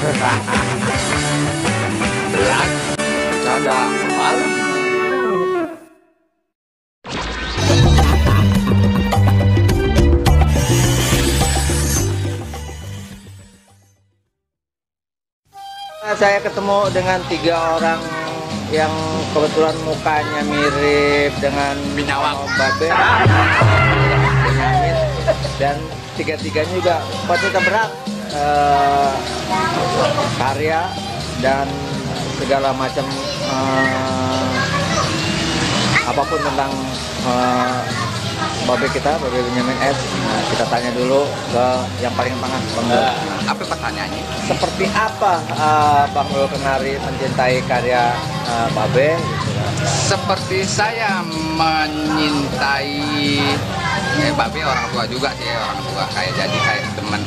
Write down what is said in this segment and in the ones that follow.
Berat, canda malam. Saya ketemu dengan 3 orang yang kebetulan mukanya mirip dengan Babe, Benyamin, dan tiga-tiganya juga pecinta berat, karya dan segala macam apapun tentang Babe Benyamin S. Nah, kita tanya dulu ke yang paling tengah, Bang Dul. Apa pertanyaannya? Seperti apa Bang Dul Kenari mencintai karya Babe? Gitu kan? Seperti saya menyintai Babe, orang tua juga sih, orang tua kayak jadi kayak teman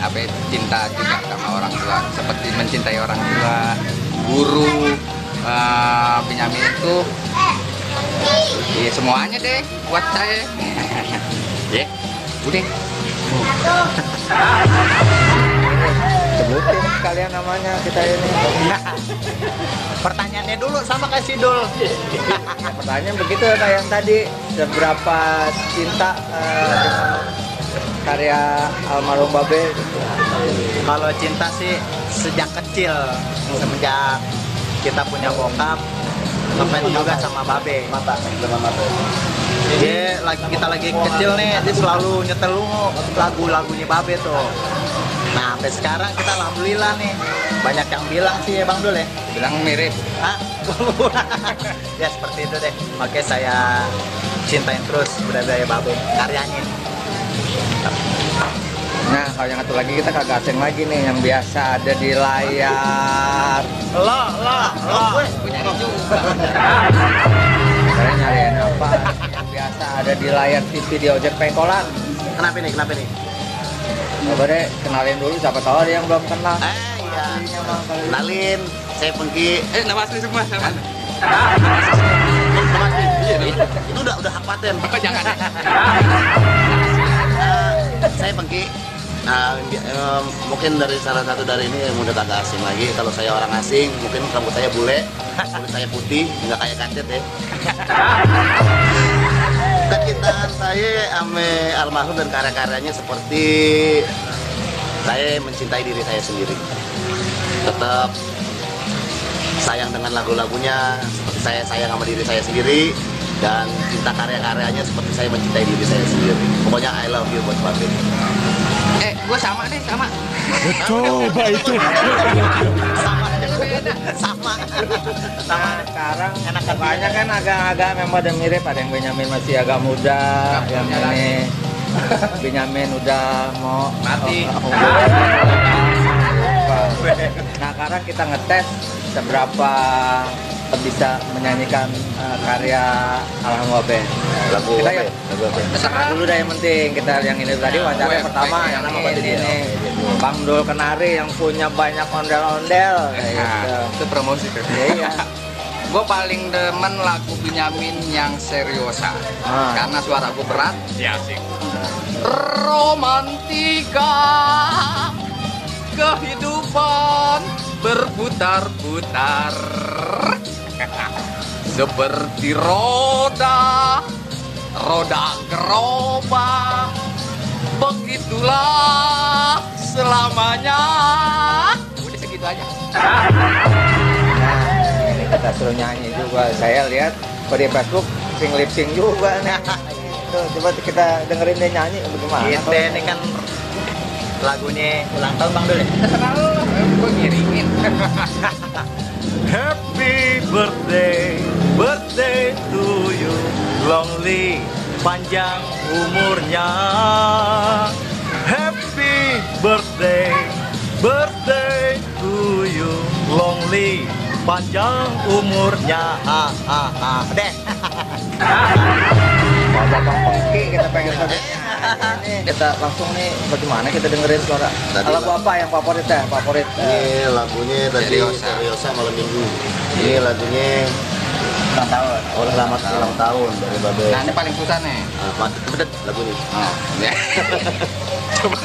cinta juga sama orang tua, seperti mencintai orang tua, guru. Benyamin itu ya semuanya deh buat saya. Ya, udah. Sebutin kalian namanya kita ini. Pertanyaannya dulu sama kasih Dul. Pertanyaan begitu kayak yang tadi, seberapa cinta dengan karya almarhum Babe? Kalau cinta sih sejak kecil, semenjak kita punya bokap, ngefans juga sama Babe. Kita lagi kecil nih, dia selalu nyetel lagu-lagunya Babe tuh. Nah, sampai sekarang kita alhamdulillah nih, banyak yang bilang sih ya Bang Dul ya. Bilang mirip. Hah? Ya seperti itu deh. Makanya saya cintain terus budaya Babe, karyanya. Nah, kalau yang satu lagi kita kagak asing lagi nih, yang biasa ada di layar. Gue Punya juga. Kalian nyariin apa? Yang biasa ada di layar TV di ojek pengkolan. Kenapa nih? Coba deh kenalin dulu, siapa tahu ada yang belum kenal. Iya. Kenalin, saya Pengki. Nama asli semua. Nama Itu udah hak paten. jangan. Saya Pengki. Mungkin dari salah satu dari ini yang udah kagak asing lagi. Kalau saya orang asing, mungkin rambut saya bule, kulit saya putih, nggak kayak kancet ya. Kecintaan saya ame almarhum dan karya-karyanya seperti saya mencintai diri saya sendiri. Tetap sayang dengan lagu-lagunya, seperti saya sayang sama diri saya sendiri, dan cinta karya-karyanya seperti saya mencintai diri saya sendiri. Pokoknya I love you buat Babe. Gue sama. Coba itu. Sama. Sekarang mukanya kan agak-agak memang ada mirip, ada yang Benyamin masih agak muda, yang ini Benyamin udah mau Mati. Nah, sekarang kita ngetes seberapa bisa menyanyikan karya almarhum Babe. Lagu Kita apa ya? ya? Lagu apa ya? Terserah dulu dah, yang penting kita yang ini tadi wawancara pertama yang ini Bang Dul Kenari yang punya banyak ondel-ondel kayak gitu. Itu promosi tuh. Iya. Gue paling demen lagu Benyamin yang seriosa, karena suara gue berat. Ya asik. Romantika, kehidupan berputar-putar seperti roda gerobak, begitulah selamanya. Udah segitu aja. Nah, ini kita suruh nyanyi juga. Saya lihat di Facebook sing lip sync juga nih. Tuh, coba kita dengerin dia nyanyi bagaimana. Kita ini kan lagunya ulang tahun Bang Dul ya? Terserah lu, gue ngiringin. Happy birthday to you, lonely, panjang umurnya. Happy birthday to you, lonely, panjang umurnya. Deh. Bapak Bang Pengki kita pengen ini kita langsung nih, bagaimana kita dengerin suara lagu apa yang favorit ya? Favorit Ini lagunya tadi Seriosa Malam Minggu. Ini lagunya ulang tahun. Selamat ulang tahun dari Babe. Nah ini paling susah nih. Pedet lagunya. Oh, ya. Coba.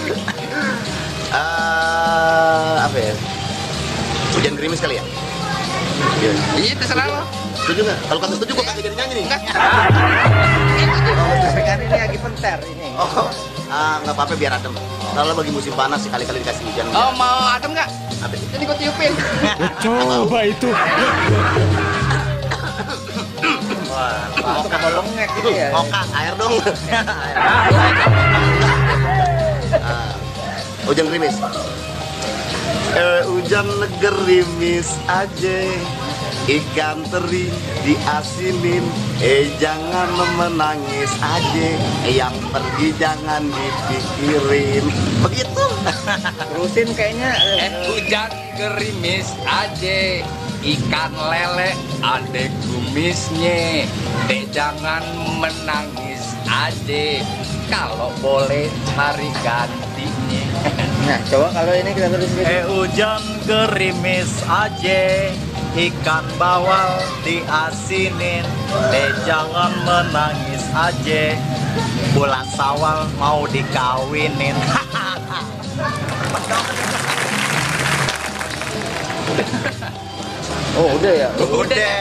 Apa ya? Hujan gerimis kali ya? Iya. Iya, terserah lo. Setuju nggak? Kalau kata setuju, gue kagak jadi nyanyi nih. Kan ini lagi penter ini. Oh, nggak apa-apa biar adem. Kalau bagi musim panas sekali-kali dikasih hujan. Oh, mau adem nggak? Apa itu? Jadi gue tiupin. Coba itu. Wah, untuk melengek gitu ya. Oka, air dong. Hujan gerimis. Hujan gerimis aja, ikan teri diasinin. Jangan menangis aja, yang pergi jangan dipikirin. Begitu. Terusin kayaknya. Hujan gerimis aja, ikan lele ada kumisnya. Jangan menangis aja, kalau boleh cari gantinya. Nah, coba kalau ini kita terusin. Hujan gerimis aja, ikan bawal diasinin. Jangan menangis aja, bulan Sawal mau dikawinin. Oh, udah ya. Udah.